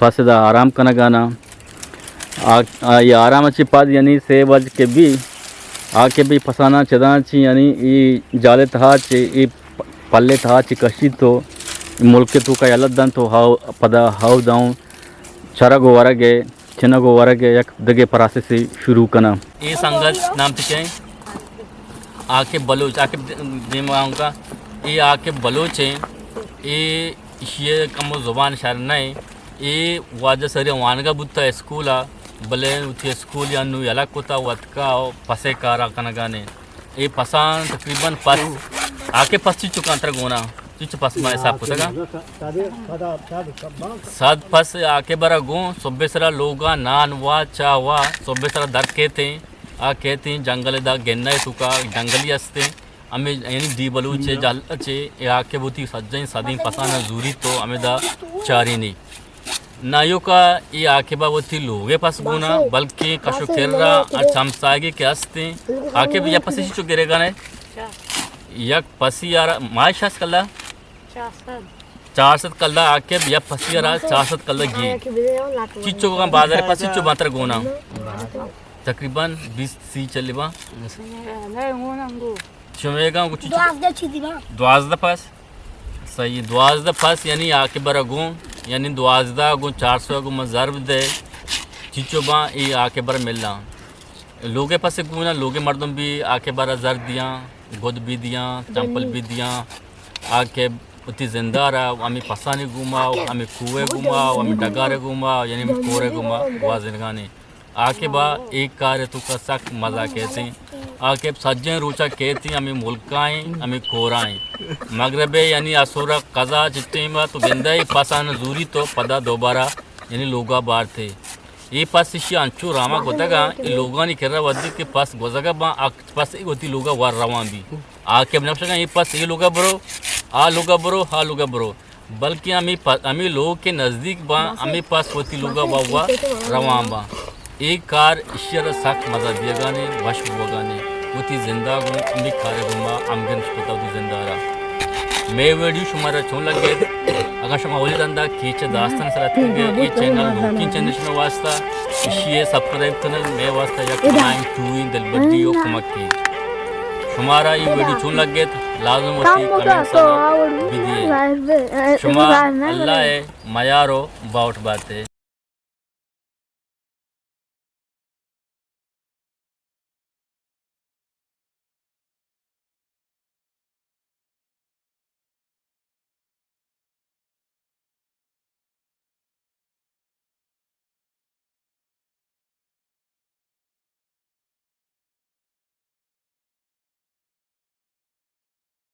پس ادا آرام کنگانا۔ آ، آ، اے آرام چی پد یعنی سے بج کے بھی آ کے بھی پسانا چداں چی یعنی اے جالے تہا چی اے پلے تہا چی کشی تو ملک تو کا یلت دن تو ہاو پدا ہاو داؤں چرگ و ورگ ءِ، چنگ و ورگ ءِ یک دگہ پراسسے شروع کناں۔ اے سنگت نام تئی چے؟ عاقب بلوچ، عاقب دیما آؤں کا۔ اے عاقب بلوچ ایں، اے ایشی ءِ کمو زبان شر نہ ایں۔ اے واجہ سری وانگا بوتا اسکول ءَ، بلے وتی اسکول ءَ نوں یلہ کتا وتکا و پسے کارا کنگانے۔ اے پساں تقریباً پس، عاقب پس چنچو کاں ترا گونا؟ چنچو پس ما حساب کتگا؟ صد پس عاقب ءَ را گوں، صبح سرا لوگا نان وا، چاہ وا، صبح سرا در کیتیں، آ کیتیں جنگل دا گنہ توکا جنگلی ہستیں، ہمیں یعنی ڈی بلوچ ءِ جہل چے، اے عاقب وتی سجیں سدیں پسانا زوری تو ہمیں دا چارینی۔ نہ ایوکا اے عاقب ءَ وتی لوگ ءِ پس گونا، بلکیں کش و کر ءَ ہر چمساہگے کہ ہستیں۔ عاقب یک پسی چو گرگا نے؟ یک پسی آرا ماش ہست کلا؟ چار سد کلا عاقب یک پسی آرا چار سد کلا گی۔ چیچو گا بازار پسی چو باتر گونا؟ تقریباً بیست سی چلی با۔ شمیگا گو چیچو؟ دوازدہ چی دی با؟ دوازدہ پس؟ صحیح، دوازدہ پس یعنی عاقب ءَ را گوں، یعنی دوازدہ گوں چار سو گوں من ضرب دے، چیچو باں اے عاقب ءَ را ملاں۔ لوگ ءِ پس گونا، لوگ ءِ مردم بھی عاقب ءَ را زر دیاں، گد بھی دیاں، چمپل بھی دیاں۔ عاقب وتی زندہ را ہمیں پسانی گوما، ہمیں کوہ ءِ گوما، ہمیں ڈگار ءِ گوما، یعنی ہمیں کور ءِ گوما گوازینگانے۔ عاقب ءَ اے کار ءِ توکا سک مزا کیتیں۔ عاقب سجیں روچا کیتیں، ہمیں ملکا ایں، ہمیں کورا ایں۔ مغرب ءَ یعنی اسورا قضا چہ ٹیم ءَ تو گندئے پسان زوری تو پدا دوبارہ یعنی لوگا بارتے۔ اے پس ایشی انچو راما کتگا، اے لوگانی کرا ودی کہ پس گوزگا باں، آ پس اے وتی لوگا ور روان بی۔ عاقب نبشگا اے پس اے لوگا برو، آ لوگا برو، آ لوگا برو۔ بلکیں ہمے پ-، ہمے لوگ کہ نزدیک باں، ہمے پس وتی لوگا وا وا روان باں۔ اے کار ایشی ءَ را سک مزہ دیگانے، وش بوگانے۔ وتی زندہ گوں ہمے کار ءِ گوما ہمگرنچ کتا وتی زندہ را۔ مئے ویڈیو شمارا چون لگت؟ اگاں شما اولی رندا کیچ ءِ داستان سر اتکگے، اے چینل نوکیں چینل شمئے واسطہ، ایشی ءَ سبسکرائب کنگ مئے واسطہ یک بلاہیں ٹوئیں دلبڈی و کمکے۔ شمارا اے ویڈیو چون لگت؟ لازم وتی کمنٹس ءَ بدیے۔ شما اللہ ءِ میار و باہوٹ باتے۔